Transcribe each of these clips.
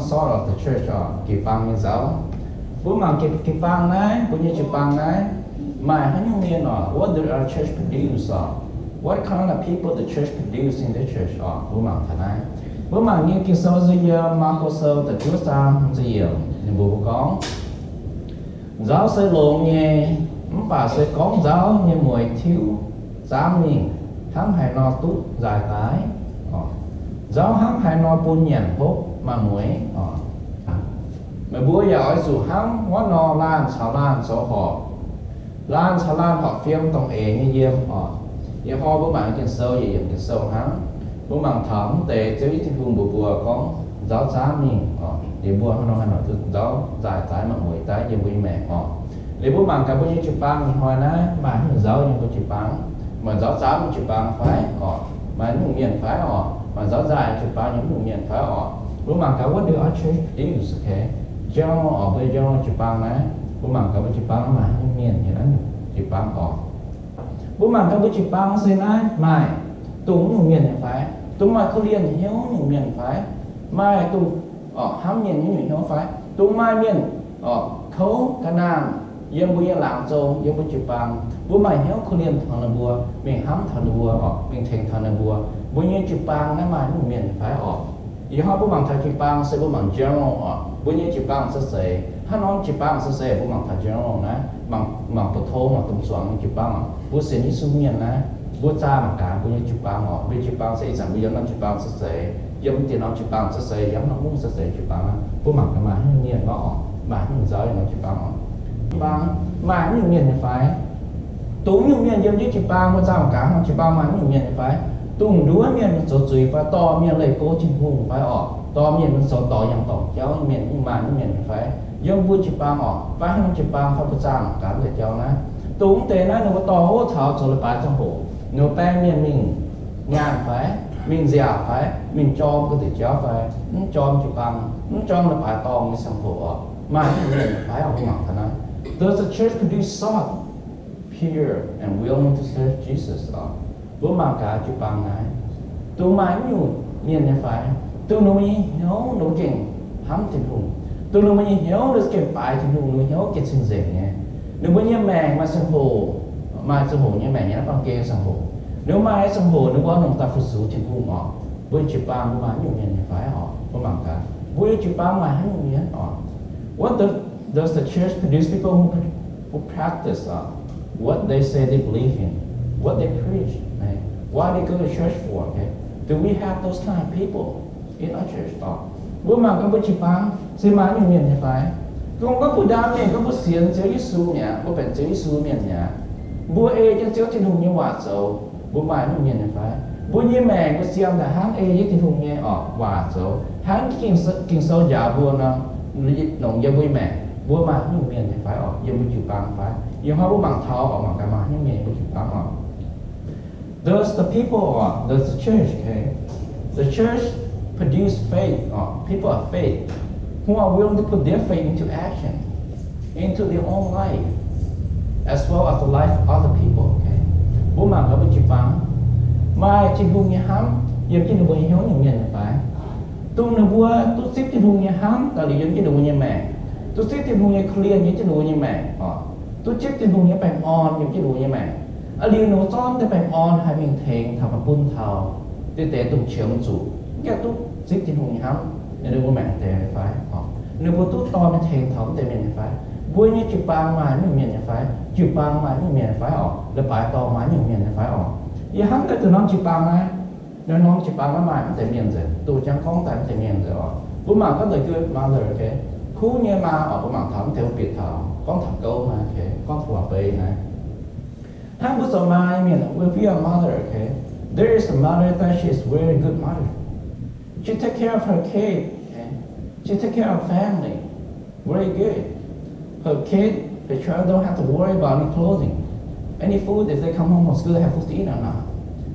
Salt of the church oc, jiu-baang nyei nzauv. Mbuo mangc jiu-baang naaiv, mbuo nyei jiu-baang naaiv, maaih haaix nyungc mienh oc? What do our church produce oc? What kind of people the church produce in the church oc? Mbuo mangc taux naaiv. Mbuo mangc nyei Ging-Sou se yiem Maako Sou da'juov zaang ziepc yiemc, ninh mbuo gorngv, nzauv se longx nyei, mv baac se gorngv nzauv nyei mueiz tiuv zaamv mingh, hnangv haaix nor duqv nzaaih daaih? Nzauv hnangv haaix nor bun nyanc hopv maaih mueiz? Meih mbuo yaac oix zuqc hnangv wuov nor laanh caux laanh zoux horpc. Laanh caux laanh horpc fiem dongh eix nyei yiem oc. Ih hnoi mbuo mangc Ging-Sou, yietc yiemc Ging-Sou hnangv. Mbuo mangc taux mv deix Ziouv Tin-Hungh mbuox mbuo gorngv nzauv zaamv mingh oc, ninh mbuo hnangv nor haaix nor duqv nzauv nzaaih daaih maaih mueiz daaih yiem mbuo nyei maengc oc. Liuz mbuo mangc gaax mbuo nyei jiu-baang ih hnoi naaiv maaih haaix nyungc nzauv yiem mbuo jiu-baang? Maaih nzauv zaamv nyei jiu-baang fai oc? Maaih nyungc mienh fai oc? Maaih nzauv nzaaih nyei jiu-baang yiem nyungc mienh fai oc? Mbuo mangc gaax, what do our church produce, okay? General oc, mbuo general jiu-baang naaiv, mbuo mangc gaax mbuo jiu-baang maaih haaix nyungc mienh yiem naaiv nyungc jiu-baang oc. Mbuo mangc gaax mbuo jiu-baang se naaiv maaih dongh nyungc mienh nyei fai? Dongh maaih korv-lienh hnyouv nyungc mienh fai? Maaih dongh hnamv mienh nyei nyungc hnyouv fai? Dongh maaih mienh oc, kouv ga'naanh yiem mbuo nyei laangz zong, yiem mbuo jiu-baang, mbuo maaih hnyouv korv-lienh taux ninh mbuo, mingh hnamv taux ninh mbuo oc, mingh tengx taux ninh mbuo. Mbuo nyei jiu-baang naaiv maaih nyungc mienh nyei fai oc? Ih hnoi mbuo mangc taux jiu-baang se mbuo mangc general oc. Mbuo nyei jiu-baang se seix, hnangv norm jiu-baang se seix, mbuo mangc taux general naaiv, mangc, mangc 普通, mangc domh zuangx nyei jiu-baang oc. Mbuo sienx Yesu mienh naaiv, mbuo zaah mangc gaax mbuo nyei jiu-baang oc. Mbuo jiu-baang se ih zanc mbuo yiem norm jiu-baang se seix, yiem diex norm jiu-baang se seix, yiem norm mungv se seix jiu-baang naaiv, mbuo mangc gaax maaih haaix nyungc mienh oc, maaih haaix nyungc nzauv yiem norm jiu-baang oc. Jiu-baang maaih haaix nyungc mienh nyei fai? Dongh nyungc mienh yiem jienv jiu-baang, mbuo zaah mangc gaax norm jiu-baang maaih haaix nyungc mienh nyei fai? Dongh nduov mienh zoux zuiz fai dorh mienh leih go Tin-Hungh fai oc? Dorh mienh zoux dorngc yangh dorngc jauv mienh, maaih nyungc mienh nyei fai? Yiem mbuo jiu-baang oc, fai haaix norm jiu-baang fai mbuo zaah mangc gaax deix jauv naaiv. Dongh deix naaiv ninh mbuo dorh hov taux zoux leiz-baaix ziangh hoc, ninh mbuo baeng mienh mingh nyaanh fai, mingh nziaauc fai, mingh jorm ga'ndiev jauv fai, mv jorm jiu-baang, mv jorm leiz-baaix dorngh nyei ziangh hoc oc. Maaih nyungc mienh nyei fai oc? Mbuo mangc taux naaiv. Does the church produce salt, pure and willing to serve Jesus oc? Mbuo mangc gaax jiu-baang naaiv, dongh maaih nyungc mienh nyei fai? Dongh ninh mbuo nyei hnyouv ninh mbuo gengh hnamv Tin-Hungh, dongh ninh mbuo nyei hnyouv ninh mbuo gengh baaix Tin-Hungh, ninh mbuo hnyouv gengh cing-nzengc nyei. Ninh mbuo nyei maengc maaih ziangh hoc, maaih ziangh hoc nyei maengc nyei, naaiv bang geh ziangh hoc. Ninh mbuo maaih ziangh hoc ninh mbuo oix longc daaih fu-sux Tin-Hungh oc. Mbuo jiu-baang mbuo maaih haaix nyungc mienh nyei fai oc? Mbuo mangc gaax mbuo nyei jiu-baang maaih haaix nyungc mienh oc. What does, does the church produce people who, who practice uh, what they say they believe in, what they preach, right? Why they go to church for? Okay? Do we have those kind of people in our church oc? Mbuo mangc gaax mbuo jiu-baang se maaih nyungc mienh nyei fai? Gorngv mbuo ndaam mienh gorngv mbuo sienx Ziouv Yesu mi'aqv, mbuo benx Ziouv Yesu mienh mi'aqv, mbuo ei jienv Ziouv Tin-Hungh nyei waac zoux, mbuo maaih nyungc mienh nyei fai? Mbuo nyei maengc mbuo siang daaih hnangv ei jienv Tin-Hungh nyei oc waac zoux, hnangv Ging-Sou njaaux mbuo nor, longc yiem mbuo nyei maengc, mbuo maaih nyungc mienh nyei fai oc? Yiem mbuo jiu-baang fai? Ih hnoi mbuo mangc taux oc, mangc gaax maaih nyungc mienh mbuo jiu-baang oc. Does the people or does the church, okay? The church produce faith or people of faith who are willing to put their faith into action, into their own life, as well as the life of other people, okay? Mbuo mangc gaax mbuo jiu-baang maaih Tin-Hungh nyei hnamv yiem jienv ninh mbuo nyei hnyouv nyungc mienh nyei fai? Dongh ninh mbuo duqv zipv Tin-Hungh nyei hnamv daaih liuz yiem jienv ninh mbuo nyei maengc, duqv zipv Tin-Hungh nyei korv-lienh yiem jienv ninh mbuo nyei maengc oc, duqv zipv Tin-Hungh nyei baengh orn yiem jienv ninh mbuo nyei maengc. Aa, liuz ninh mbuo zorqv deix baengh orn haih mingh tengx taux, bun taux deix deix dongh qiemx zuqc mv gaengh duqv zipv Tin-Hungh nyei hnamv yiem ninh mbuo maengc deix nyei fai oc? Ninh mbuo duqv dorh mingh tengx taux mv deix mienh nyei fai? Mbuo nyei jiu-baang maaih nyungc mienh nyei fai? Jiu-baang maaih nyungc mienh nyei fai oc? Leiz-baaix dorngh maaih nyungc mienh nyei fai oc? Yie hnamv daaih dongh norm jiu-baang naaiv, norm jiu-baang naaiv maaih mv deix mienh nzengc, duqv jangx gorngv daaih mv deix mienh nzengc oc. Mbuo mangc gorngv deix good mother, okay? Kuv nyei maa oc, mbuo mangc taux mv deix mbuo bieqc taux gorngv taux gouv naaiv, okay? Gorngv taux waac-beiv naaiv. Hnangv mbuo zoux maa nyei mienh, if we are mother, okay? There is a mother that she is very good mother. She take care of her kid, okay? She take care of family. Very good. Her kid, her child don't have to worry about any clothing, any food, if they come home from school, they have food to eat or not.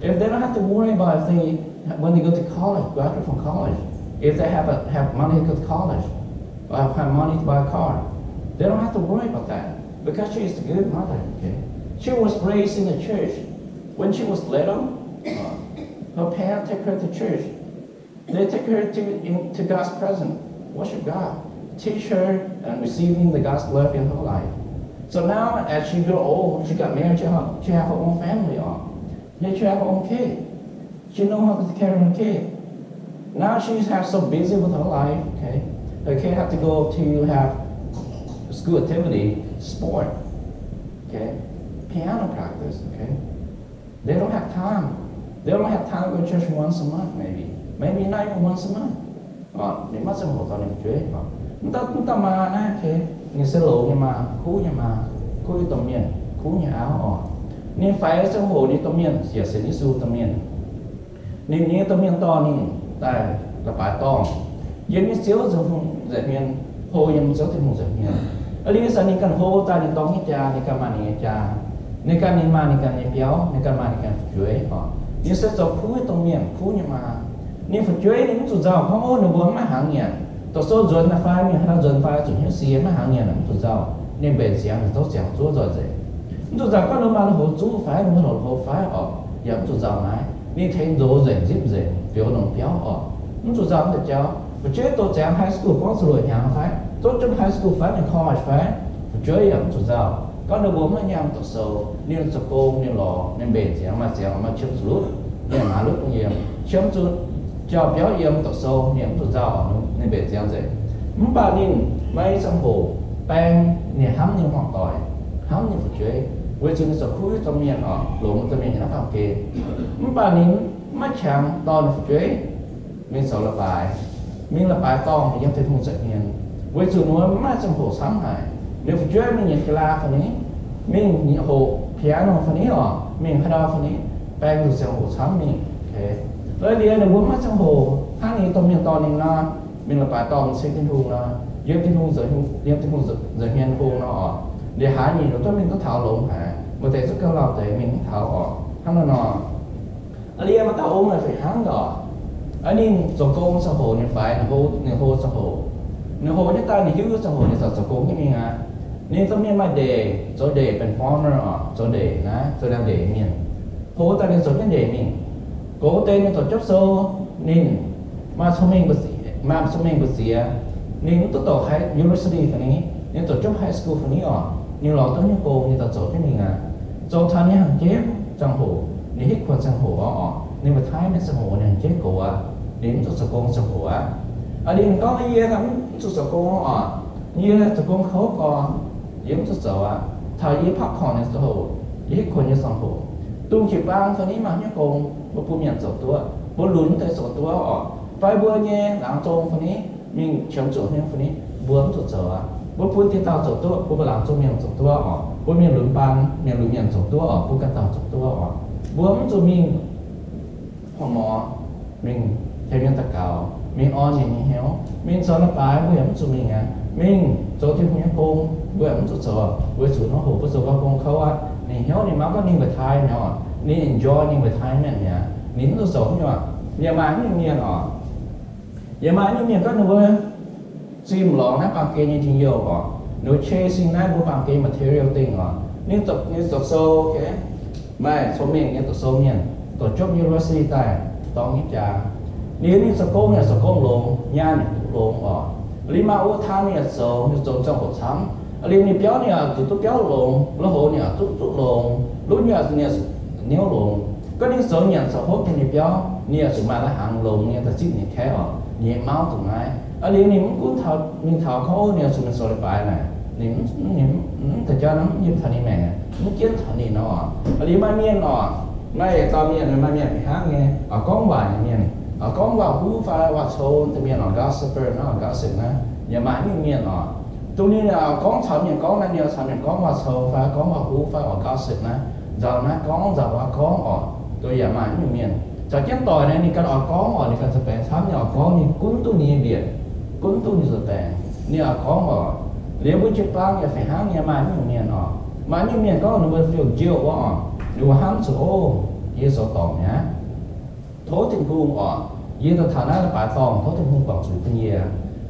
If they don't have to worry about if they, when they go to college, graduate from college, if they have a, have money to go to college, or have money to buy a car, they don't have to worry about that because she is a good mother, okay? She was raised in the church. When she was little, uh, her parents take her to church. They take her to, in, to God's presence. worship God, teach her and receiving the God's love in her life. So now, as she grew old, she got married, she have, she have her own family, or she have her own kid. She know how to take care of her kid. Now she has so busy with her life, okay? Her kid have to go to have school activity, sport, okay? Piano practice, okay? They don't have time. They only have time to go to church once a month, maybe. Maybe not even once a month. Ninh maiv ziangh hoc dorh ninh fu'jueiv. Mv dauh, mv dauh maa naaiv, ninh se loz nyei maa, kuv nyei maa, kuv nyei domh mienh, kuv nyei auv oc. Ninh faix ziangh hoc ninh domh mienh yaac sienx Yesu domh mienh. Ninh nyei domh mienh dorh ninh daaih la'baaix dorngh, yiem nyei Ziouv nza'hmien, hlo yiem Ziouv Tin-Hungh nza'hmien. Aa, liuz se ninh ganh hlo daaih ninh dorng nyei jaa, ninh ganh maaih ninh nyei jaa, ninh ganh ninh maaih ninh ganh nyei biauv, ninh ganh maaih ninh ganh fu'jueiv oc. Ninh se zoux kuv nyei domh mienh, kuv nyei maa. Ninh fu'jueiv ninh mv zuqc nzauh gorngv, ov, ninh mbuo maiv hnangv nyanc. Dorh sou nzuonx naaiv fai, mingh haaix dauh nzuonx fai, zuqc hnyouv sie, maiv hnangv nyanc, mv zuqc nzauh. Ninh mbenc ziangx ninh zouv ziangx zuov nzoih nzengc. Mv zuqc nzauh gorngv ninh maaih lui-houx zuqv fai, ninh maaih lui-houx fai oc, yaac mv zuqc nzauh naaiv. Ninh tengx nzox nzengc, nzipv nzengc, fioux longc biauv oc. Mv zuqc nzauh mv deix jauv. Fu'jueiv douz ziangx high school gorngv zuqc lueic hnyangx fai, zouv jienv high school fai, ninh college fai, fu'jueiv yaac mv zuqc nzauh. Gorngv ninh mbuo maiv nyaanh dorh sou, ninh zoux gong, ninh lorz, ninh mbenc ziangx maaih ziangx maaih qiemx zuqc lutv, ninh maaiz lutv yiem, qiemx zuqc jauv biauv yiem dorh sou, ninh mv zuqc nzauh, ninh mbenc ziangx nzengc. Mv baac ninh maaih ziangh hoc baeng ninh hnamv ninh muoz-doic, hnamv ninh fu'jueiv, weic zuqc ninh zoux kuv domh mienh oc, longx domh mienh nyei naaiv baamh gen. Mv baac ninh maiv qangx dorh ninh fu'jueiv mingh zoux la'baaix, mingh la'baaix dorngh yiem Tin-Hungh nza'hmien, weic zuqc ninh mbuo maiv maaih ziangh hoc camv haic. Ninh fu'jueiv mingh nyienz jaa laa fai ni, mingh nyienz hoqc piano fai ni oc, mingh haaix ndau fai ni, baeng zuqc ziangh hoc camv mingh. Liuz ninh mbuo maiv maaih ziangh hoc hnangv ninh domh mienh dorh ninh nor, mingh la'baaix dorngh ceng Tin-Hungh nor, yiem Tin-Hungh, yiem Tin-Hungh nza'hmien hlo nor oc. Liuz haaix nyungc ninh duqv mingh duqv taux longx haic, maaih deix zungv gauh lauh deix mingh mv taux oc. Hnangv nor nor, aa, liuz maaih dauh ong naaic fih hnangv oc. Aa, ninh zoux gong ziangh hoc ninh faix, ninh hlo, ninh hlo ziangh hoc, ninh hlo jienv daaih ninh hiuv ziangh hoc ninh ziouc zoux gong jienv mingh aqv. Ninh domh mienh maaih ndeic, zoux ndeic, benx farmer oc, zoux ndeic naaiv, zoux ndeic mienh. Hlo daaih ninh zoux jienv ndeic mingh. Gox deix ninh doqc jopv sou, ninh maaih cong-mengh, maaih cong-mengh mbu'ziex, ninh mv duqv doqc university fai ni, ninh doqc jopv high school fai ni oc, ninh lorz duqv nyei gong ninh daaih zoux jienv mingh aqv. Zoux taux ninh hnaangx jeiv ziangh hoc, ninh hitv kuonx ziangh hoc oc, ninh retirement ziangh hoc ninh hnaangx jeiv gox aqv, ninh mv zuqc zoux gong ziangh hoc aqv. Aa, ninh gorngv, yie mv zuqc zoux gong oc, yie zoux gong kouv gorx, yie mv zuqc zoux aqv. Taux yie popcorn nyei ziangh hoc, yie hitv kuonx nyei ziangh hoc, dongh jiu-baang fai ni maaih hnyouv gong, mbuo bun mienh zoux duqv, mbuo lunx deix zoux duqv oc. Fai mbuo nyei laangz zong fai ni mingh qiemx zuqc hnyouv fai ni, mbuo mv zuqc zoux aqv. Mbuo bun deix dauh zoux duqv, bun mbuo laangz zong mienh zoux duqv oc, bun mienh lunx baan, mienh lunx mienh zoux duqv oc, bun ganh dauh zoux duqv oc. Mbuo mv zuqc mingh horc morz, mingh tengx mienh daux gaux, mingh orn ninh nyei hnyouv, mingh zoux la'baaix mbuo yaac mv zuqc mingh aqv. Mingh zoux Tin-Hungh nyei gong mbuo yaac mv zuqc zoux, weic zuqc nor hoc mbuo zoux gau gong kouv aqv. Ninh hnyouv ninh maiv gorngv ninh retirement oc, ninh enjoy ninh retirement mi'aqv. Ninh mv zuqc zoux haaix nyungc. Yaac maaih haaix nyungc mienh oc, yaac maaih haaix nyungc mienh gorngv ninh mbuo zimh lorz naaiv baamh gen nyei njien-youh oc, ninh mbuo chasing naaiv mbuo baamh gen material thing oc. Ninh zoux, ninh zoux sou, maaih cong-mengh nyei doqc sou mienh, doqc jopv university daaih, dorng nyei jaa. Ninh, ninh zoux gong yaac zoux gong longx, nyaanh duqv longx oc. Liuz maaih overtime ninh yaac zoux, ninh zoux ziangh hoc camv. Liuz ninh biauv ninh yaac zuqc duqv biauv longx, lui-houx ninh yaac zuqv zuqv longx, lunx yaac zuqc niouv longx. Gorngv ninh zoux nyanc zoux hopv nyei biauv, ninh yaac zuqc maaih lai-hnaangx longx nyei daaih zipv ninh kaeqv oc, ninh nyei mauv zuqc naaiv. Liuz ninh mv gunv taux mingh taux gorngv ninh yaac zuqc mingh zoux leiz-baaix naaic, ninh mv deix jauv naaiv mv yiem taux ninh maengc, mv jienv taux ninh nor oc. Liuz maaih mienh oc, maaih dauh mienh, maaih mienh fih hnangv nyei oc, gorngv waac nyei mienh oc, gorngv waac-huv fai waac-cou deix mienh oc, gossiper naaiv oc, gossip naaiv, yaac maaih nyungc mienh oc. Dongh ninh oc, gorngv caux mienh gorngv naaiv, ninh caux mienh gorngv waac-cou fai gorngv waac-huv fai oc, gossip naaiv, nzauh naaiv gorngv, nzauh wuov gorngv oc. Dongh yaac maaih nyungc mienh caux jienv doic naaiv, ninh ganh oix gorngv oc, ninh ganh za'baengx camv, ninh oix gorngv, ninh gunv duqv ninh nyei mbienc, gunv duqv ninh za'baengx, ninh oix gorngv oc. Liuz mbuo jiu-baang yaac fih hnangv nyei, maaih nyungc mienh oc, maaih nyungc mienh gorngv ninh mbuo feel guilt wuov oc, ninh mbuo hnamv zuqc, ov, yie zoux dorngc mi'aqv. Tov Tin-Hungh oc, yie daaih taux naaiv leiz-baaix dorngh, tov Tin-Hungh guangc zuiz bun yie.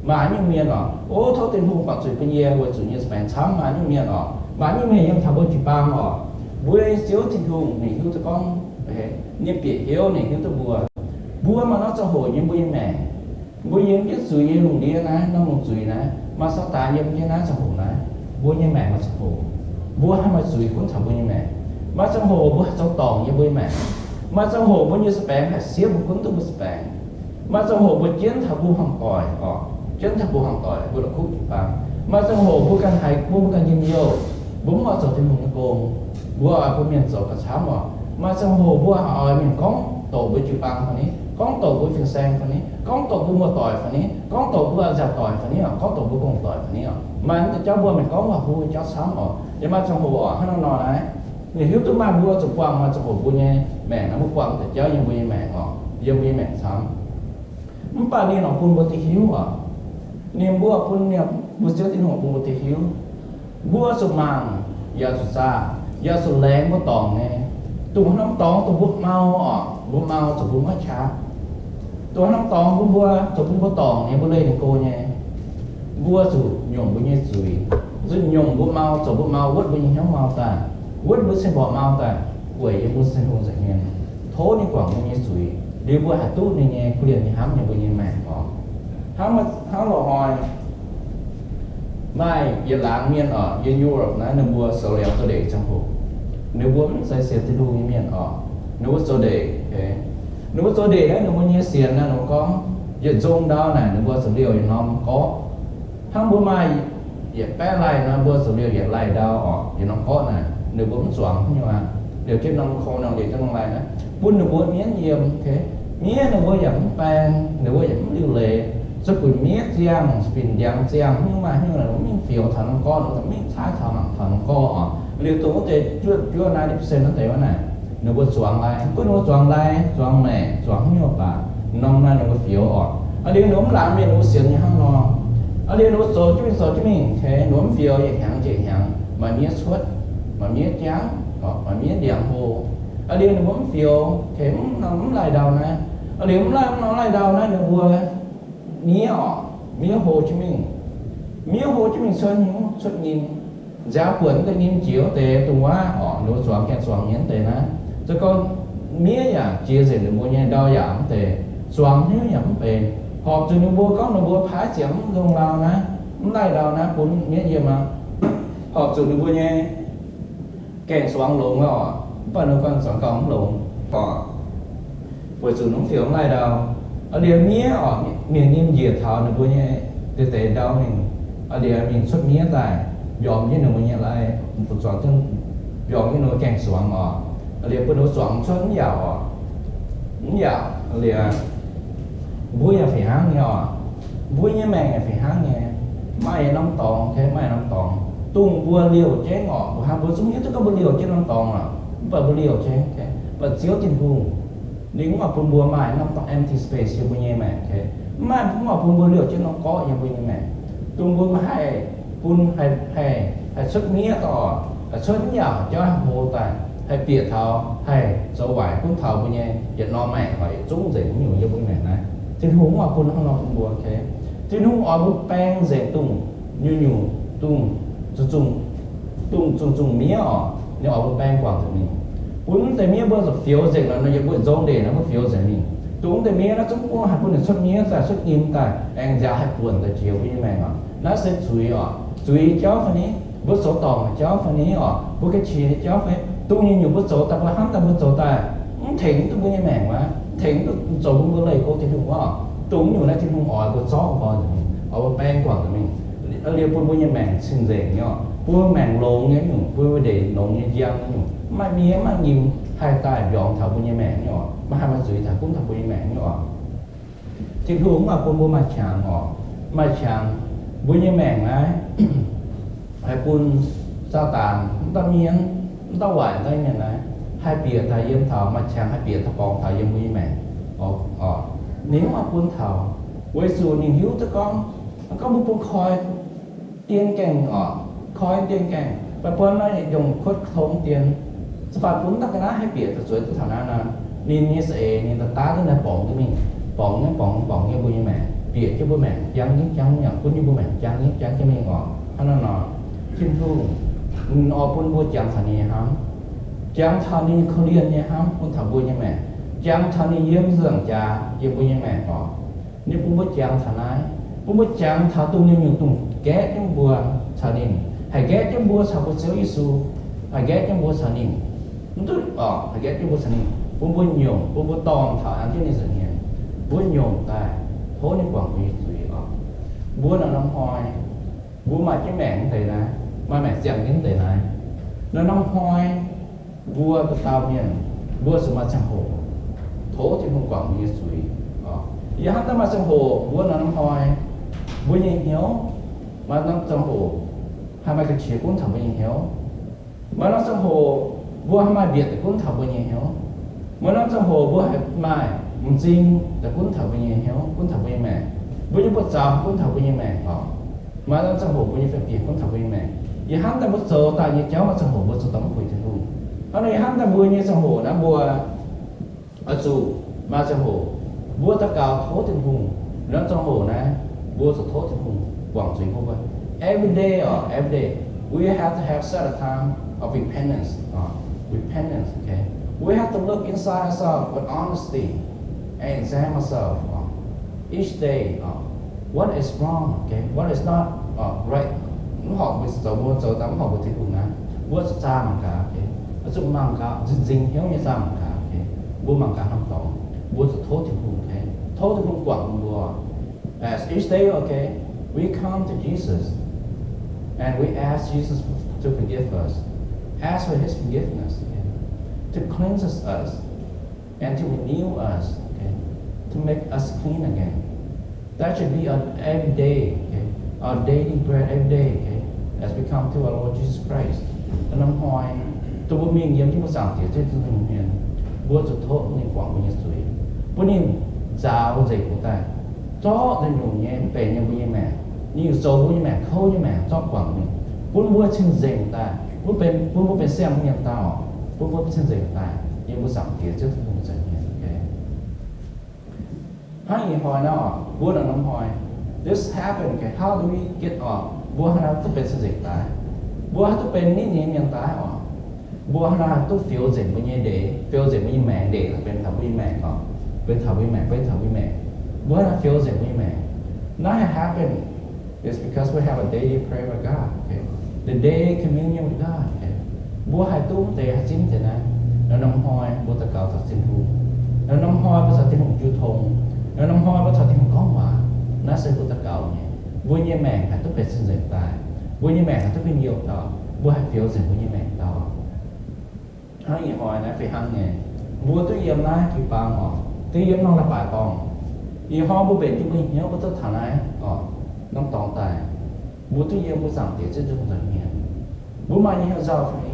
Maaih nyungc mienh oc, ov, tov Tin-Hungh guangc zuiz bun yie, weic zuqc yie za'baengx camv. Maaih nyungc mienh oc, maaih nyungc mienh yiem taux mbuo jiu-baang oc, mbuo nyei Ziouv Tin-Hungh ninh hiuv duqv gorngv, ninh bieqc hnyouv, ninh hiuv duqv mbuo. Mbuo maaih norm ziangh hoc yiem mbuo nyei maengc. Mbuo yiem jienv zuiz nyei lungh ndiev naaiv, norm lungh zuiz naaiv, maaih Saadaan yiem jienv naaiv ziangh hoc naaiv, mbuo nyei maengc maaih ziangh hoc mbuo haih maaih zuiz gunv taux mbuo nyei maengc. Maaih ziangh hoc mbuo haih zoux dorngc yiem mbuo nyei maengc. Maaih ziangh hoc mbuo nyei sa'baengx haih siepv mbuo gunv duqv mbuo sa'baengx. Maaih ziangh hoc mbuo jienv taux mbuo hmuangv doic oc, jienv taux mbuo hmuangv doic, mbuo la'kuqv jiu-baang. Maaih ziangh hoc mbuo ganh haiz bun mbuo ganh njien-youh, mbuo mv oix zoux Tin-Hungh nyei gong, mbuo oix bun mienh zoux gauh camv oc. Maaih ziangh hoc mbuo haiz oix mienh gorngv doqc mbuo jiu-baang fai ni, gorngv doqc mbuo fin-saeng fai ni, gorngv doqc mbuo muoz-doic fai ni, gorngv doqc mbuo nziaauc doic fai ni oc, gorngv doqc mbuo gong-doic fai ni oc. Maaih mv deix jauv mbuo mienh gorngv waac-huv jauv camv oc. Yie maaih ziangh hoc oc, hnangv nor nor naaiv, ninh hiuv duqv maaih mbuo zuqc buangh, maaih ziangh hoc mbuo nyei maengc naaiv mbuo buangh deix jauv yiem mbuo nyei maengc oc, yiem mbuo nyei maengc camv. Mv baac ninh oix bun mbuo duqv hiuv oc. Ninh mbuo bun, mbuo Ziouv Tin-Hungh bun mbuo duqv hiuv, mbuo zuqc mangc, yaac zuqc zaah, yaac zuqc laengz mbuo dorngc nyei. Dongh haaix norm dorngx dongh mbuo mau oc, mbuo mau zoux mbuo maiv qaqv. Dongh haaix norm dorngx bun mbuo, zoux bun mbuo dorngc nyei, mbuo leih ninh go nyei, mbuo zuqc nyiemc mbuo nyei zuiz, zuqc nyiemc mbuo mau, zoux mbuo mau, wuotv mbuo nyei hnyouv mau daaih, wuotv mbuo cien-mborqc mau daaih, weic yiem mbuo Tin-Hungh nza'hmien, tov ninh guangc mbuo nyei zuiz, liuz mbuo haih duqv ninh nyei kuv lienh nyei hnamv yiem mbuo nyei maengc oc. Hnangv, hnangv loz-hnoi maaih yietc laangz mienh oc, yiem Europe naaiv ninh mbuo zoux liangx zoux ndeic ziangh hoc, ninh mbuo mv zeiz sienx Tin-Hungh nyei mienh oc, ninh mbuo zoux ndeic, ninh mbuo zoux ndeic naaiv ninh mbuo nyei sienx naaiv ninh mbuo gorngv, yietc nzong ndau naaic ninh mbuo zuqc liouh yietc norm gorqv. Hnangv mbuo maaih yietc baeqv laih nor, mbuo zuqc liouh yietc laih ndau oc, yietc norm gorqv naaic ninh mbuo mv zuangx haaix nyungc aqv. Liouh jienv norm kong nor, liouh jienv norm laih naaiv, bun ninh mbuo mienv yiem. Miev ninh mbuo yaac mv baeng, ninh mbuo yaac mv liuc leiz. Zuqc gunv miev ziangh, fin-ndiangx ziangh, haaix nyungc maaih haaix nyungc naaic, mv mingh fioux taux norm gorqv, mv mingh caaiv taux mangc taux norm gorqv oc. Liuz dongh wuov deix juov, juov naaiv dipc sen wuov deix wuov naaic, ninh mbuo zuangx laih. Gunv ninh mbuo zuangx laih, zuangx maengc, zuangx haaix nyungc baac, norm naaiv ninh mbuo fioux oc. Aa liuz ninh mbuo mv laangz mienh ninh mbuo sienx nyei hnangv nor. Aa liuz ninh mbuo zoux jienv mingh zoux jienv mingh, ninh mbuo mv fioux, yietc hnyangx jiex hnyangx maaih miev cuotv, maaih miev jangv, maaih miev ndiangx hlo. Aa liuz ninh mbuo mv fioux, mv, mv laih ndau naaiv. Aa liuz mv laih, mv laih ndau naaiv ninh mbuo miev oc, miev hlo jienv mingh. Miev hlo jienv mingh cuotv hnyouv cuotv nyim. Nziaaux buonc wuov deix nyim jiex wuov deix dongh wuov oc, ninh mbuo zuangx gaengh zuangx nyei wuov deix naaiv. Za'gengh miev yaac jiex nzengc ninh mbuo nyei ndau yaac mv deix, zuangx hnyouv yaac mv benx. Horpc zuqc ninh mbuo gorngv ninh mbuo paaiv ziepc mv longx ndau naaiv, mv laih ndau naaiv bun miev yiem aqv. Horpc zuqc ninh mbuo nyei gaengh zuangx longx oc, mv baac ninh mbuo gaengh zuangx gauh mv longx oc, weic zuqc ninh mv fioux mv laih ndau. Aa liuz miev oc, mienh nyim njiec taux ninh mbuo nyei deix deix ndau mingh. Aa liuz mingh cuotv miev daaih, mbiorngz jienv ninh mbuo nyei lai, zuangx, mbiorngz jienv ninh mbuo gaengh zuangx oc. Aa liuz bun ninh mbuo zuangx cuotv mv yaauc oc, mv yaauc. Aa liuz mbuo yaac fih hnangv nyei oc, mbuo nyei maengc yaac fih hnangv nyei. Maaih norm dorngx, maaih norm dorngx dongh mbuo liouh jienv oc. Mbuo hnangv mbuo zungv hiuv duqv gorngv mbuo liouh jienv norm dorngx oc, mv baac mbuo liouh jienv, mv baac Ziouv Tin-Hungh ninh mv oix bun mbuo maaih norm dorngx empty space yiem mbuo nyei maengc. Mv maaih, mv oix bun mbuo liouh jienv norm gorqv yiem mbuo nyei maengc, dongh mbuo maiv haih bun, haih, haih, haih cuotv miev dorh, haih cuotv mv yaauc jauv hlo daaih, haih bieqc taux, haih zoux waaic gunv taux mbuo nyei yietc norm maengc oc, yietc zungv nzengc nyungc yiem mbuo nyei maengc naaiv. Tin-Hungh mv oix bun hnangv nor bun mbuo. Tin-Hungh oix mbuo baeng nzengc dongh nyungc-nyungc, dongh zungh, dongh zungh-zungh miev oc. Ninh oix mbuo baeng guangc nzengc mingh, bun mv deix miev mbuo zuqc fioux nzengc nor, yiem mbuo nzong ndeic naaiv mbuo fioux nzengc mingh. Dongh mv deix miev naaiv zungv mbuo haih bun ninh cuotv miev daaih, cuotv nyim daaih, aengx nziaaux haih buonc daaih jiex mbuo nyei maengc oc. Naaiv se zuiz oc. Zuiz jauv fai ni? Mbuo zoux dorngc jauv fai ni oc? Mbuo ga'qiex nyei jauv fai? Dongh nyungc-nyungc mbuo zoux daaih, mbuo hnamv daaih, mbuo zoux daaih, mv tengx duqv mbuo nyei maengc aqv, mv tengx duqv zoux bun mbuo leih go Tin-Hungh oc. Dongh nyungc naaiv Tin-Hungh oix mbuo zorqv nqoi nzengc mingh, oix mbuo baeng guangc nzengc mingh, liuz bun mbuo nyei maengc cing-nzengc nyei oc, bun mbuo maengc longx nyei nyungc, bun mbuo ndeic longx nyei njang nyei nyungc, mv maaih miev, mv maaih nyim haih daaih mbiorngz taux mbuo nyei maengc nyei oc, maiv haih maaih zuiz taux gunv taux mbuo nyei maengc nyei oc. Tin-Hungh mv oix bun mbuo maaih qangx oc. Maaih qangx, mbuo nyei maengc naaiv haih bun Saadaan, mv dauh miev, mv dauh waaic, mv dauh mienh naaiv haih bieqc daaih yiem taux, maaih qangx haih bieqc daaih borngz taux yiem mbuo nyei maengc oc. Ninh mv oix bun taux, weic zuqc ninh hiuv duqv gorngv, gorngv mbuo bun koi dien gaengh oc, koi dien gaengh, mv baac buo naaiv nyungc kuotv tong dien, za'faanh bun mv dauh ga'naaiv haih bieqc zueiz duqv taux naaiv nor, ninh nyei za'eix ninh daaih daav jienv naaiv borngz jienv mingh, borngz jienv borngz borngz jienv mbuo nyei maengc, bieqc jienv mbuo maengc jangv jienv jangv mingh, bun jienv mbuo maengc jangv jienv jangv jienv mingh oc. Hnangv naaiv nor, Tin-Hungh ninh oix bun mbuo jangx taux ninh nyei hnamv, jangx taux ninh korv-lienh nyei hnamv bun taux mbuo nyei maengc, jangx taux ninh yiem nzangc jaax yiem mbuo nyei maengc oc. Ninh bun mbuo jangx taux naaiv, bun mbuo jangx taux dongh nyungc-nyungc dongh gaeqv jienv mbuo caux ninh, haih gaeqv jienv mbuo caux mbuo Ziouv Yesu, haih gaeqv jienv mbuo caux ninh. Mv duqv orqc, haih gaeqv jienv mbuo caux ninh, bun mbuo nyungc, bun mbuo dorngh taux an jienv ninh nza'hmien, mbuo nyungc daaih tov ninh guangc mbuo nyei zuiz orqc. Mbuo naaiv norm hnoi, mbuo maaih jienv maengc deix naaiv, maaih maengc ziangh jienv deix naaiv. Naaiv norm hnoi, mbuo dauh dauh mienh, mbuo zuqc maaih ziangh hoc tov Tin-Hungh guangc mbuo nyei zuiz. Yie hnamv daaih maaih ziangh hoc mbuo naaiv norm hnoi, mbuo nyei hnyouv, maaih norm ziangh hoc haih maaih ga'qiex gunv taux mbuo nyei hnyouv. Maaih norm ziangh hoc mbuo haih maaih mbietc daaih gunv taux mbuo nyei hnyouv. Maaih norm ziangh hoc mbuo haih maaih m'zing daaih gunv taux mbuo nyei hnyouv, gunv taux mbuo nyei maengc. Mbuo nyei buoz-zaux gunv taux mbuo nyei maengc orqc. Maaih norm ziangh hoc mbuo nyei fiem-fingx gunv taux mbuo nyei maengc. Yie hnamv daaih mbuo zoux daaih nyei jauv maaih ziangh hoc mbuo zoux daaih mv puix Tin-Hungh. Hnangv nor yie hnamv daaih mbuo nyei ziangh hoc naaiv mbuo oix zuqc maaih ziangh hoc mbuo daux gaux tov Tin-Hungh. Norm ziangh hoc naaiv mbuo zuqc tov Tin-Hungh guangc zuiz bun mbuo. Every day orqc, every day we have to have set a time of repentance. Repentance, okay? We have to look inside ourselves with honesty and examine ourselves each day. What is wrong? Okay? What is not right? Mv horpc mbuo zoux, mbuo zoux daaih mv horpc mbuo Tin-Hungh naaiv, mbuo zuqc zaah mangc gaax, okay? Zuqc mangc gaax, nzinh nzinh hnyouv nyei zaah mangc gaax, okay? Mbuo mangc gaax hnangv dorngx, mbuo zuqc tov Tin-Hungh, okay? Tov Tin-Hungh guangc bun mbuo. As each day, okay, we come to Jesus and we ask Jesus to forgive us. Ask for his forgiveness, okay, to cleanse us and to renew us, okay, to make us clean again. That should be our every day, okay, our daily bread every day, okay, as we come to our Lord Jesus Christ. Norm hnoi, dongh mbuo mingh yiem jienv mbuo Zaangc Diex Ziouv Tin-Hungh nyei hmien, mbuo zuqc tov ninh guangc mbuo nyei zuiz, bun ninh nzaaux nzengc mbuo daaih, zorqv naaiv nyungc nyei mv benx nyei mbuo nyei maengc, ninh zoux mbuo nyei maengc, kouv nyei maengc, zorqv guangc mingh, bun mbuo cing-nzengc daaih, bun mbuo benx siang-mienh dauh, bun mbuo cing-nzengc daaih yiem mbuo Zaangc Diex Ziouv Tin-Hungh nzengc mienh. Hnangv ih hnoi naaiv oc, mbuo naaiv norm hnoi, this happened, okay, how do we get off? Mbuo hnangv naaiv duqv benx cing-nzengc daaih, mbuo hnangv duqv benx nitv nyei mienh daaih oc. Mbuo hnangv naaiv duqv fioux nzengc mbuo nyei ndeic, fioux nzengc mbuo nyei maengc ndeic, benx taux mbuo nyei maengc oc, benx taux mbuo nyei maengc, benx taux mbuo nyei maengc. Mbuo hnangv naaiv fioux nzengc mbuo nyei maengc. Naaiv haih happen is because we have a daily prayer with God, okay? The daily communion with God, okay? Mbuo haih duqv deix, haih zipv deix naaiv, naaiv norm hnoi mbuo daux gaux caux Tin-Hungh, naaiv norm hnoi mbuo caux Tin-Hungh jiu tong, naaiv norm hnoi mbuo caux Tin-Hungh gorngv waac. Naaiv se mbuo daux gaux nyei. Mbuo nyei maengc haih duqv benx cing-nzengc daaih, mbuo nyei maengc haih duqv benx youh dauh, mbuo haih fioux nzengc mbuo nyei maengc dauh. Hnangv ih hnoi naaiv fih hnangv nyei, mbuo duqv yiem naaiv jiu-baang oc, duqv yiem norm leiz-baaix dorngh. Ih hnoi mbuo mbenc jienv mbuo hnyouv mbuo duqv taux naaiv oc, norm dorngx daaih, mbuo duqv yiem mbuo Zaangc Diex Ziouv Tin-Hungh nza'hmien. Mbuo maaih nyei hnyouv nzauh fai ni,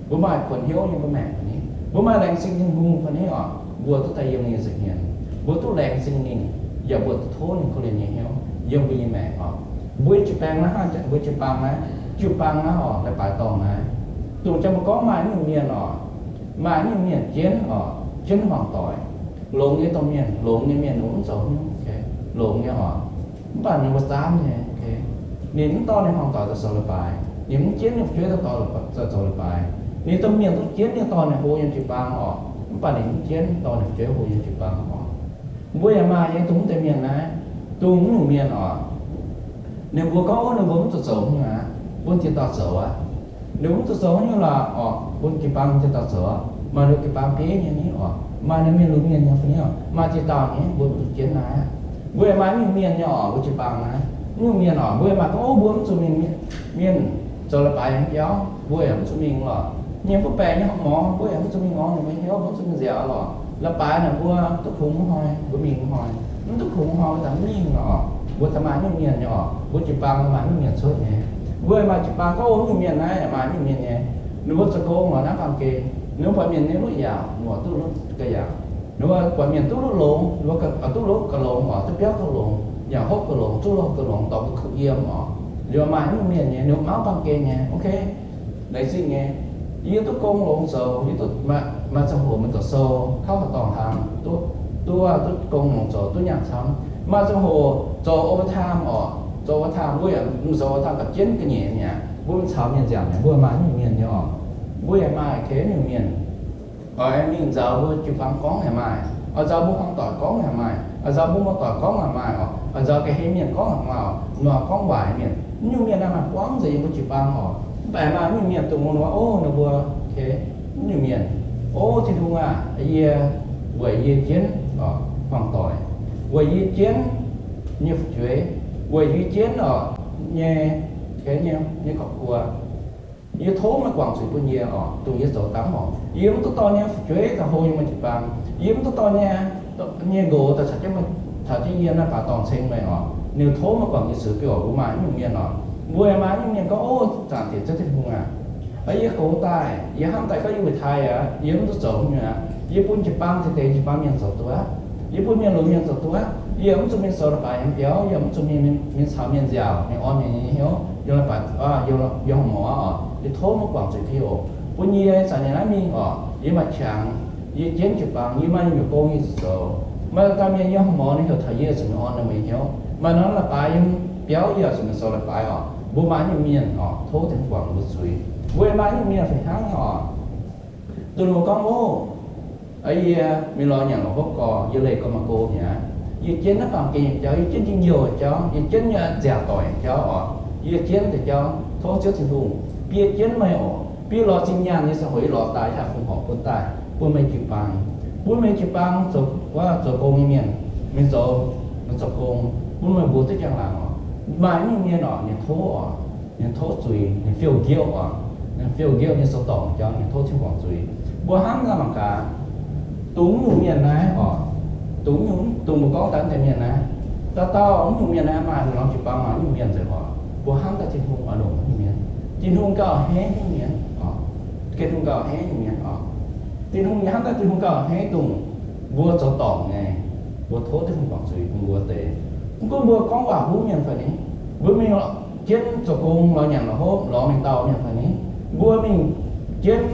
mbuo maaih kuonx hnyouv nyei mbuo maengc fai ni, mbuo maaih laengz zingh Tin-Hungh fai ni oc, mbuo duqv daaih yiem ninh nza'hmien, mbuo duqv laengz zingh ninh, yaac mbuo duqv tov ninh korv-lienh nyei hnyouv yiem mbuo nyei maengc oc. Mbuo jiu-baang naaiv hnangv, mbuo jiu-baang naaiv, jiu-baang naaiv oc, leiz-baaix dorngh naaiv, dongh jang mbuo gorngv maaih nyungc mienh oc, maaih nyungc mienh jienv oc, jienv hmuangx doic, longx nyei domh mienh, longx nyei mienh mv zoux hnyouv, longx nyei oc, mv baac ninh mbuo zaamv nyei, ninh mv dorh ninh hmuangx doic daaih zoux leiz-baaix, ninh mv jienv ninh fu'jueiv daaih zoux leiz-baaix. Ninh domh mienh duqv jienv ninh dorh ninh hlo yiem jiu-baang oc, mv baac ninh mv jienv dorh ninh fu'jueiv hlo yiem jiu-baang oc. Mbuo yaac maaih nyei dongh mv deix mienh naaiv, dongh mv nyungc mienh oc, ninh mbuo gorngv, ov, ninh mbuo mv zuqc zoux hnyouv aqv, bun jiex dauh zoux aqv. Ninh mbuo mv zuqc zoux hnyouv lorqc oc, bun jiu-baang jiex dauh zoux aqv. Maaih ninh jiu-baang bieiv nyei ni oc, maaih ninh mienh lunx mienh nyei fai ni oc, maaih jiex dauh nyei, mbuo mv zuqc jienv naaiv aqv. Mbuo yaac maaih nyungc mienh nyei oc, mbuo jiu-baang naaiv nyungc mienh oc, mbuo yaac maaih gorngv, ov, mbuo mv zuqc mingh mienh zoux leiz-baaix nyei biauv, mbuo yaac mv zuqc mingh lorqc. Mienh butv baengc nyei horpc morngx, mbuo yaac mv zuqc mingh orn ninh mbuo hnyouv, mbuo mv zuqc mingh nziaauc lorqc. Leiz-baaix naaic mbuo duqv kungx mv hnoi mbuo mingh mv hnoi, mv duqv kungx mv hnoi mbuo daaih mv mingh lorqc. Mbuo daaih maaih nyungc mienh nyei oc, mbuo jiu-baang maaih nyungc mienh cuotv nyei. Mbuo maaih jiu-baang gorngv, ov, nyungc mienh naaiv maaih nyungc mienh nyei, ninh mbuo zoux gong lorqc naaiv baamh gen, ninh mbuo buatc mienh nyei luoqc yaauc, ninh mbuo duqv luoqc ga'yaauc. Ninh mbuo buatc mienh duqv luoqc longx, ninh mbuo duqv luoqc ga'longx oc, duqv biauv ga'longx, yaac hopv ga'longx, duqv loh ga'longx, dorh mbuo kuh yiem oc. Ninh mbuo maaih nyungc mienh nyei, ninh mbuo mauv baamh gen nyei, ok. Laengz zingh nyei. Yie duqv gong longx zoux, yie duqv maaih ziangh hoc mingh zoux sou, kauv haaix dorngh hlang, duqv, duqv, duqv gong longx zoux, duqv nyaanh camv. Maaih ziangh hoc zoux overtime oc, zoux overtime, mbuo yaac mv zoux overtime ga'jienv ga'nyeic mi'aqv, mbuo mingh caux mienh nziaauc mi'aqv, mbuo maaih nyungc mienh nyei oc. Mbuo yaac maaih gengh nyungc mienh oix mingh nzaaux mbuo jiu-baang gorngv yaac maaih. A'nzauh mbuo hmuangv doic gorngv yaac maaih, a'nzauh mbuo muoz-doic gorngv yaac maaih oc, a'nzauh ga'hlen mienh gorngv yaac maaih oc, nor gorngv waaic mienh. Mv nyungc mienh naaiv maaih buangv nzengc yiem mbuo jiu-baang oc. Mv baac maaih mv nyungc mienh dongh mbuo, o, ninh mbuo, mv nyungc mienh, o, Tin-Hungh aah! Yie weic yie jienv hmuangv doic, weic yie jienv nyei fu'jueiv, weic yie jienv oc nyei, nyei ครอบครัว, yie tov meih guangc zuiz bun yie oc, dongh yie zoux dangv oc. Yie mv duqv dorh nyei fu'jueiv daaih hlo yiem meih jiu-baang. Yie mv duqv dorh nyei, nyei nqox daaih caux jienv, caux jienv yie naaiv baac dorngc ceng meih oc. Ninh tov meih guangc nyei zuiz bun oc. Mbuo maaih mv nyungc mienh oc. Mbuo maaih mv nyungc mienh gorngv, o, Zaangc Diex Ziouv Tin-Hungh aah! Yie gox daaih, yie hnamv daaih gorngv yie wuic taaih aqv, yie mv duqv zoux nyei aqv. Yie bun jiu-baang deix deix jiu-baang mienh zoux duqv aqv. Yie bun mienh lunx mienh zoux duqv aqv. Yie mv zuqc mingh zoux leiz-baaix yiem biauv, yie mv zuqc mingh, mingh caux mienh nziaauc, mingh orn mienh nyei hnyouv yiem leiz-baaix, yiem horqc morz oc. Yie tov meih guangc zuiz bun yie oc, bun yie zanc naaiv mingh oc, yie maaih qangx, yie jienv jiu-baang, yie maaih nyungc gong yie zuqc zoux. Maaih dauh mienh yiem horqc morz ninh heuc taux yie zuqc mingh orn ninh nyei hnyouv. Maaih norm leiz-baaix yiem biauv yie zuqc mingh zoux leiz-baaix oc. Mbuo maaih nyungc mienh oc, tov Tin-Hungh guangc mbuo zuiz. Mbuo maaih nyungc mienh fih hnangv oc. Dongh ninh mbuo gorngv, o, yie mingh lorz nyanc lorz hopv gorx, yie leih gorx maaih go mi'aqv. Yie jienv naaiv baamh gen nyei jauv, yie jienv njien-youh nyei jauv, yie jienv nyei nziaauc doic nyei jauv oc. Yie jienv deix jauv tov Ziouv Tin-Hungh bie jienv meih oc. Bie lorz zinh nyaanh nyei ziangh hoc yie lorz daaih, yie haih fongc horc bun daaih bun meih jiu-baang, bun meih jiu-baang zoux, zoux gong nyei mienh mingh zoux, mingh zoux gong, bun meih mbuo duqv njang-laangc oc. Maaih nyungc mienh oc, ninh tov oc, ninh tov zuiz, ninh fiou nqiouv oc, ninh fiou nqiouv nyei zoux dorngc jauv, ninh tov Tin-Hungh guangc zuiz. Mbuo hnamv naaiv mangc gaax, dongh mv nyungc mienh naaiv oc, dongh mv nyungc, dongh mbuo gorngv daaih mv deix mienh naaiv, dauh dauh mv nyungc mienh naaiv maaih norm jiu-baang maaih mv nyungc mienh nzengc oc. Mbuo hnamv daaih Tin-Hungh oix longc mv nyungc mienh. Tin-Hungh gauh henv mv nyungc mienh oc. Tin-Hungh gauh henv nyungc mienh oc. Tin-Hungh, yie hnamv daaih Tin-Hungh gauh henv dongh mbuo zoux dorngc nyei, mbuo tov Tin-Hungh guangc zuiz bun mbuo deix. Mv gunv mbuo gorngv waac huv mienh fai ni, mbuo mingh jienv zoux gong lorz nyanc lorz hopv lorz mingh dauh mienh fai ni, mbuo mingh jienv,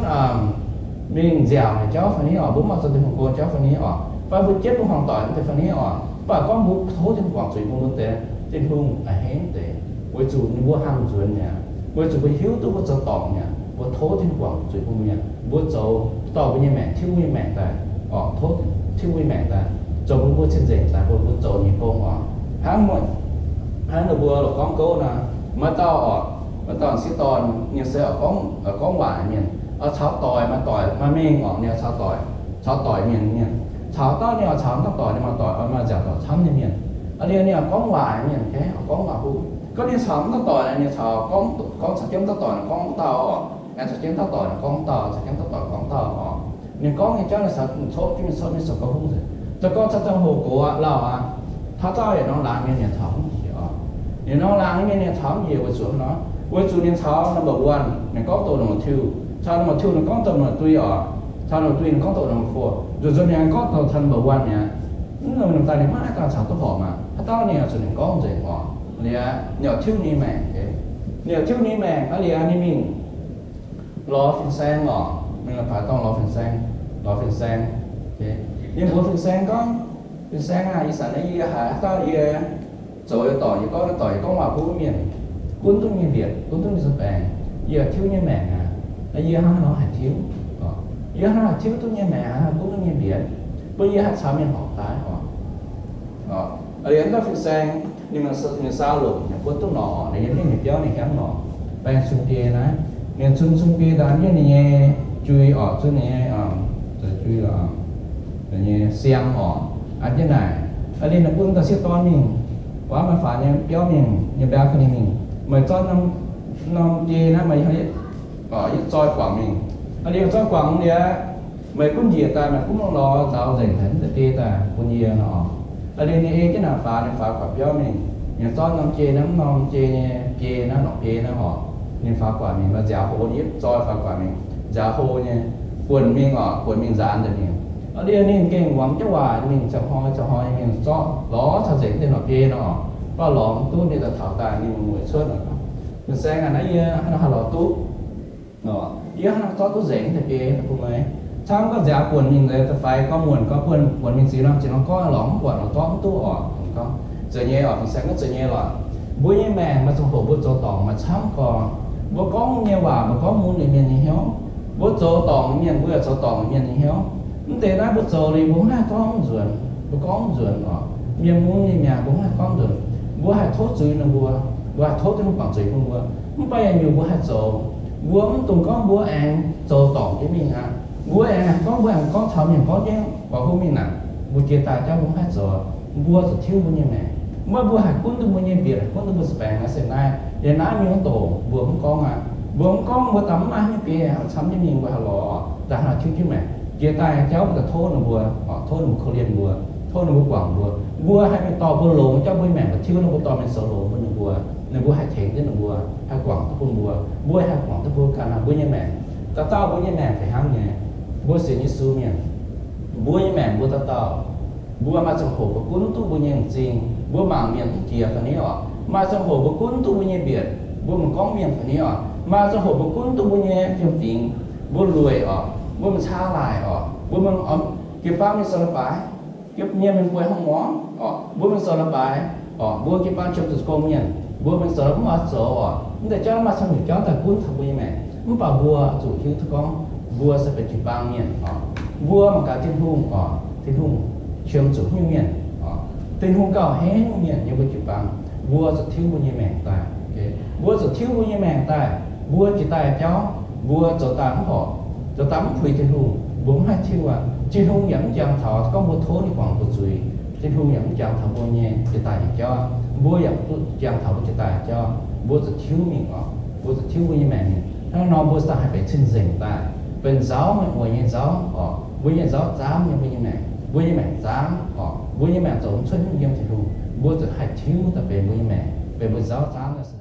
mingh nziaauc haaix jauv fai ni oc, mbuo mv maaih zoux Tin-Hungh go jauv fai ni oc, fai mbuo jienv mbuo hmuangv doic deix fai ni oc, mv baac gorngv mbuo tov Tin-Hungh guangc zuiz bun mbuo deix, Tin-Hungh a'hneiv deix, weic zuqc ninh mbuo hnamv nzuonx mi'aqv, weic zuqc mbuo hiuv duqv mbuo zoux dorngc mi'aqv, mbuo tov Tin-Hungh guangc zuiz bun mbuo mi'aqv. Mbuo zoux dorh mbuo nyei maengc, tiuv mbuo nyei maengc daaih oc, tov tiuv mbuo nyei maengc daaih, zoux bun mbuo cing-nzengc daaih bun mbuo zoux nyei gong oc. Hnangv, hnangv ninh mbuo lorqc gorngv gouv nor, maaih dauh oc, maaih dauh sieqv dorn, ninh se oix gorngv, oix gorngv waac mienh, oix caux doic, maaih doic maaih mengh oc, ninh oix caux doic, caux doic mienh, mienh caux dauh, ninh oix caux dauh doic, ninh maaih doic, oix maaih nziaauc doic camv nyei mienh. Aa, liuz ninh oix gorngv waac mienh, oix gorngv waac huv. Gorngv ninh caux mv dauh doic, ninh caux, gorngv, gorngv caux jienv mv dauh doic, gorngv mv dauh oc, aengx caux jienv mv dauh doic, gorngv mv dauh, caux jienv mv dauh doic, gorngv mv dauh oc. Ninh gorngv nyei jauv ninh caux mv coqv, jienv mingh coqv, mingh zoux gauh hungh nzengc. Zoux gau caux ziangh hoc gox aqv, lauh aqv, haaix dauh yietc norm laangz mienh ninh caux mv njiec oc. Yietc norm laangz mienh ninh caux mv njiec weic zuqc nor, weic zuqc ninh caux number one, ninh gorngv doqc number two, caux number two ninh gorngv doqc number three oc, caux number three ninh gorngv doqc number four, nzuonx nzuonx ninh gorngv doqc caux number one mi'aqv. Mv nor daaih ninh maiv daaih caux duqv horpc aqv. Haaix dauh ninh oix zuqc ninh gorngv nzengc oc. Liuz ninh oix tiuv ninh maengc, ninh oix tiuv ninh maengc aqv. Liuz ninh mingh lorz fin-saeng oc, mingh la'paaix dorngh lorz fin-saeng, lorz fin-saeng. Ninh mbuox fin-saeng gorngv, Fin-saeng aah, ih zanc naaiv yie haiz haaix dauh yie zoux yie dorngc, yie gorngv, yie dorngc, yie gorngv waac bun mienh, gunv duqv nyei mbietc, gunv duqv nyei za'baengx, yie tiuv nyei maengc aqv. Yie hnangv haaix nor haih tiuv? Yie hnangv haaix tiuv duqv nyei maengc, hnangv haaix gunv duqv nyei mbietc, bun yie haih caux mienh horpc daaih oc. Liuz wuov dauh fin-saeng, ninh, ninh saa lomc, ninh buonv duqv norqc, ninh nyei mienh ninh biauv ninh hiamv norqc, baeng cun biei naaiv. Ninh cun cun biei daaih jienv ninh nyei jui oc, cun ninh nyei, jui, nyei siang oc, an jienv naaic. Aa, liuz ninh bun dauh sieqv dorn mingh, buatc maaih faaux nyei biauv mingh, nyei balcony mingh, meih zorqv norm biei naaiv, meih yie zoi guangc mingh. Aa, liuz zoi guangc liuz, meih gunv njiec daaih, meih gunv lorz nzaaux nzengc haic mv deix biei daaih bun yie nor. Aa, liuz ninh ei jienv naaic faaux, ninh faaux guangc biauv mingh, ninh zorqv norm biei naaiv, norm biei nyei biei naaiv, norqc biei naaiv oc. Ninh faaux guangc mingh, maaih nziaaux hlo, ninh yietv zoi faaux guangc mingh, nziaaux hlo nyei, buonc mingh oc, buonc mingh nzaanx nzengc mingh. Aa, liuz ninh gengh muangx jienv waac mingh, ziangh hnoi ziangh hnoi mingh zorqv lorz caux nzengc deix norqc biei nor, baac lorz mv duqv, ninh daaih taux daaih ninh mueic cuotv oc. Fin-saeng aah, naaiv yie hnangv haaix lorz duqv? Yie hnangv haaix zorqv duqv nzengc deix biei bun meih? Camv gorngv nziaaux buonc mingh nzengc da'faix gorngv muonc gorngv buonc, buonc mingh ziex norm ziex norm gorngv lorz mv buatc, lorz zorqv mv duqv oc. Gorngv zeiz nyei oc, fin-saeng gorngv zeiz nyei lorqc. Mbuo nyei maengc maaih ziangh hoc mbuo zoux dorngc maaih camv gorx. Mbuo gorngv nyei waac mbuo gorngv mun liuz mienh nyei hnyouv. Mbuo zoux dorngc mienh, mbuo yaac zoux dorngc mienh nyei hnyouv. Mv Deix naaiv mbuo zoux liuz mbuo mv haih gorngv nzuonx, mbuo gorngv nzuonx oc. Mienh mungv nyei mi'aqv, mbuo mv haih gorngv nzuonx. Mbuo haih tov zuiz ninh mbuo, mbuo haih tov Tin-Hungh guangc zuiz bun mbuo. Mv baac yaac nyungc mbuo haih zoux. Mbuo mv dungx gorngv mbuo aengx zoux dorngc jienv mingh aqv. Mbuo aengx gorngv mbuo aengx gorngv caux mienh gorngv jienv guangc hopv mingh naaic, mbuo jiex daaih jauv mbuo mv haih zoux. Mbuo zuqc tiuv mbuo nyei maengc. Mv baac mbuo haih gunv duqv mbuo nyei mbietc, haih gunv duqv mbuo nyei spengx naaiv se naaiv. Yiem naaiv mienh mv doqc, mbuo mv gorngv aqv. Mbuo mv gorngv, mbuo daaih mv maaih haaix nyungc biei, camv jienv mingh mbuo haih lorz, daaih haih tiuv jienv maengc. Jiex daaih jauv mbuo daaih tov ninh mbuo, tov ninh mbuo korv-lienh mbuo, tov ninh mbuo guangc mbuo. Mbuo haih mingh dorh mbuo longx jauv mbuo nyei maengc, mbuo tiuv ninh mbuo dorh mienh sou longx bun ninh mbuo. Ninh mbuo haih tengx jienv ninh mbuo, haih guangc duqv bun mbuo. Mbuo haih guangc duqv bun ganh mbuo nyei maengc. Dauh dauh mbuo nyei maengc fih hnangv nyei. Mbuo sienx Yesu mienh, mbuo nyei maengc mbuo dauh dauh, mbuo maaih ziangh hoc mbuo gunv duqv mbuo nyei m'zing. Mbuo mangc mienh mv jiex fai ni oc. Maaih ziangh hoc mbuo gunv duqv mbuo nyei mbietc, mbuo mangc gorngv mienh fai ni oc. Maaih ziangh hoc mbuo gunv duqv mbuo nyei fiem-fingx, mbuo lueic oc, mbuo mangc caa laaic oc, mbuo mangc jiu-baang mienh zoux leiz-baaix, mienh mingh bueix horngh muangx oc, mbuo mingh zoux leiz-baaix oc, mbuo jiu-baang qiemx zuqc gong mienh, mbuo mingh zoux mv oix zoux oc. Mv deix jauv maaih ziangh hoc jauv daaih gunv taux mbuo nyei maengc. Mv baac mbuo zuqc hiuv duqv gorngv mbuo se benx jiu-baang mienh oc. Mbuo mangc gaax Tin-Hungh oc, Tin-Hungh qiemx zuqc nyungc mienh oc. Tin-Hungh gauh henv nyungc mienh yiem mbuo jiu-baang. Mbuo zuqc tiuv mbuo nyei maengc daaih. Mbuo zuqc tiuv mbuo nyei maengc daaih. Mbuo jiex daaih jauv, mbuo zoux daaih mv horpc, zoux daaih mv puix Tin-Hungh, mbuo mv haih tiuv aqv. Tin-Hungh yaac mv jangx taux gorngv mbuo tov ninh guangc mbuo zuiz. Tin-Hungh yaac mv jangx taux mbuo nyei jiex daaih nyei jauv. Mbuo yaac mv jangx taux mbuo jiex daaih nyei jauv. Mbuo zuqc tiuv mingh oc. Mbuo zuqc tiuv mbuo nyei maengc mingh. Hnangv nor mbuo daaih haih benx cing-nzengc daaih, benx nzauv meih mueic nyei nzauv oc. Mbuo nyei nzauv zaamv yiem mbuo nyei maengc. Mbuo nyei maengc zaamv oc. Mbuo nyei maengc zoux mv cuotv nyungc yiem Tin-Hungh. Mbuo zuqc haih tiuv daaih benx mbuo nyei maengc, benx mbuo nzauv zaamv.